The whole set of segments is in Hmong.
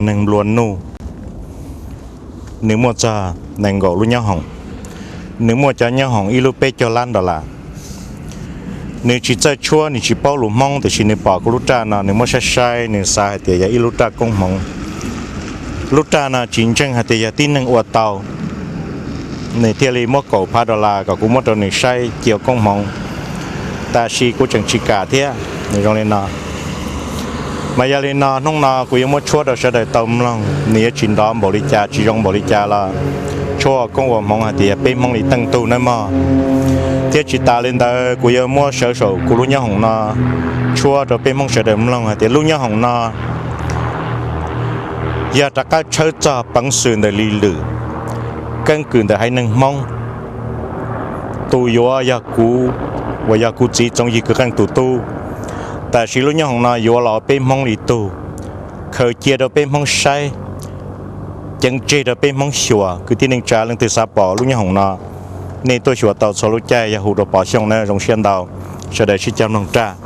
neeg nplua nuj, nws muaj txog nees nkaum lub nyob hoom, nws muaj cov nyob hoom ib lub peb caug lab dollar. Nws tsis txawj tshuab, nws tsis paub lus Hmoob, tiam sis nws pom kuv lub raj no, nws muab saib saib, nws xav hais tias yog ib lub raj koob hmoov. Lub raj no tsis ntseeg hais tias yog tib neeg ua tau, nws thiaj li muab kaum phav dollar kom kuv muab rau nws saib cia ua koob hmoov. Tab sis kuv tseem tsis kam thiab, nws zoo li no. Mas yog li no hnub no kuv yuav muab tshuab rau sawv daws tau mloog, nws yuav tsis ntov npaum li cas, tsis zoo npaum li cas los tshuab ua koob ua hmoov hais tias yog peb Hmoob li teej tug nawb mog. Thiab tsis tas li ntawd kuv yuav muab sawv saum kuv lub nyob hoom no tshuab rau peb Hmoob sawv daws mloog hais tias lub nyob hoom no yog rov qab tshawb txog peev xwm ntawm li lwm, keeb kwm ntawm haiv neeg Hmoob. Tus yuav yog kuv, uas yog kuv txiv Txoov Yig kwv Qeej tus tub. Tab sis lub nyob hoom no yuav los peb Hmoob li tug, khaws cia rau peb Hmoob saib, ceev tseg rau peb Hmoob xyuas. Kwv tij neej tsa leej twg xav pom lub nyob hoom no, nej tuaj xyuas tau txhua lub caij, yog hu rau Pov Xyooj na. Zoo siab ntau, sawv daws sib cog mloog raj.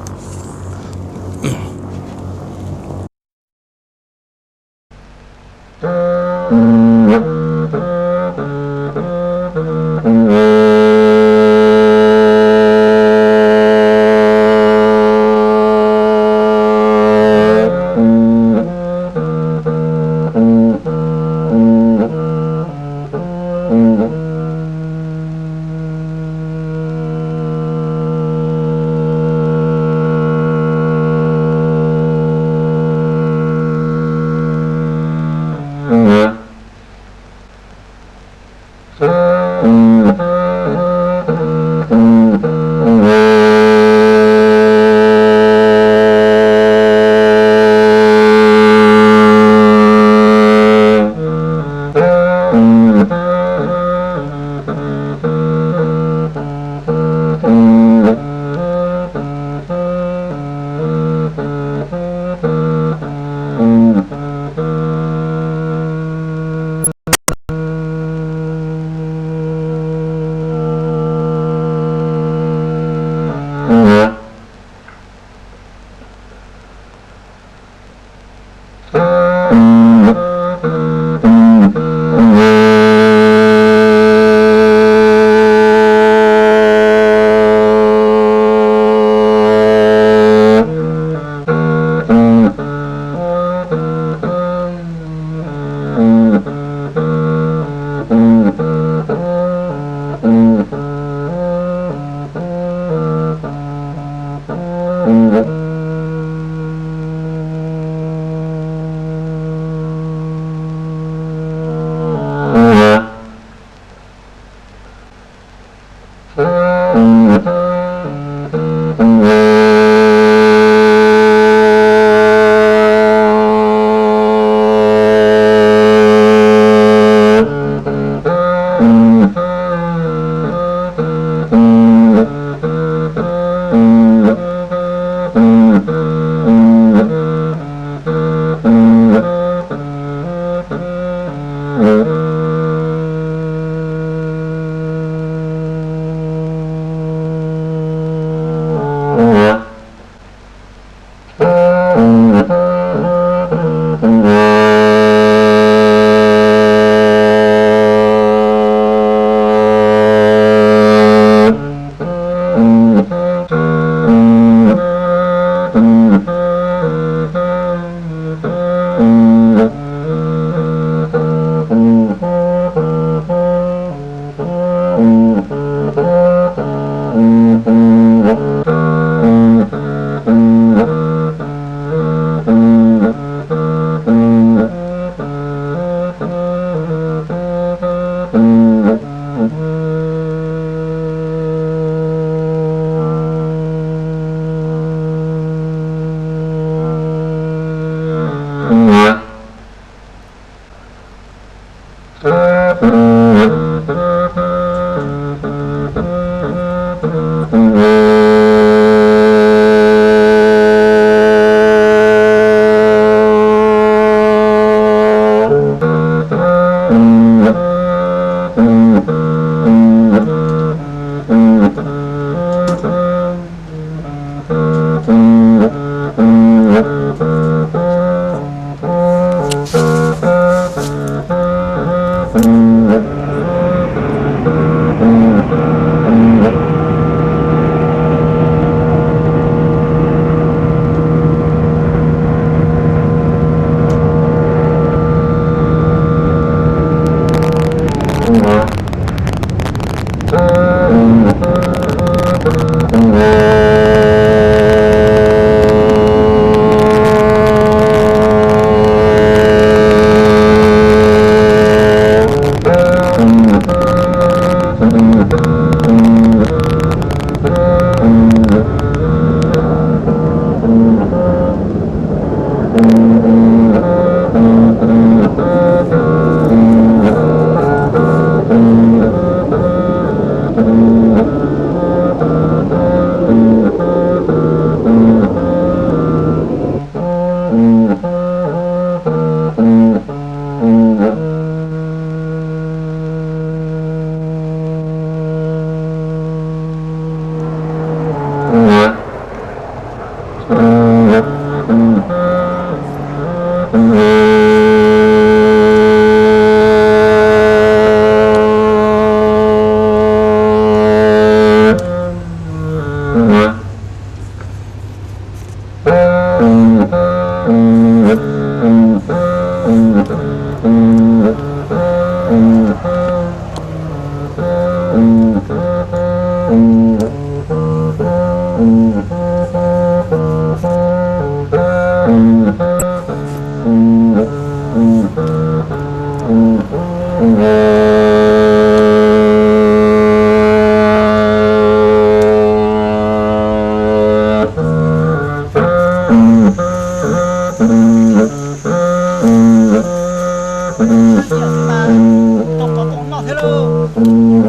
Rau qhov tom no thiab lauj.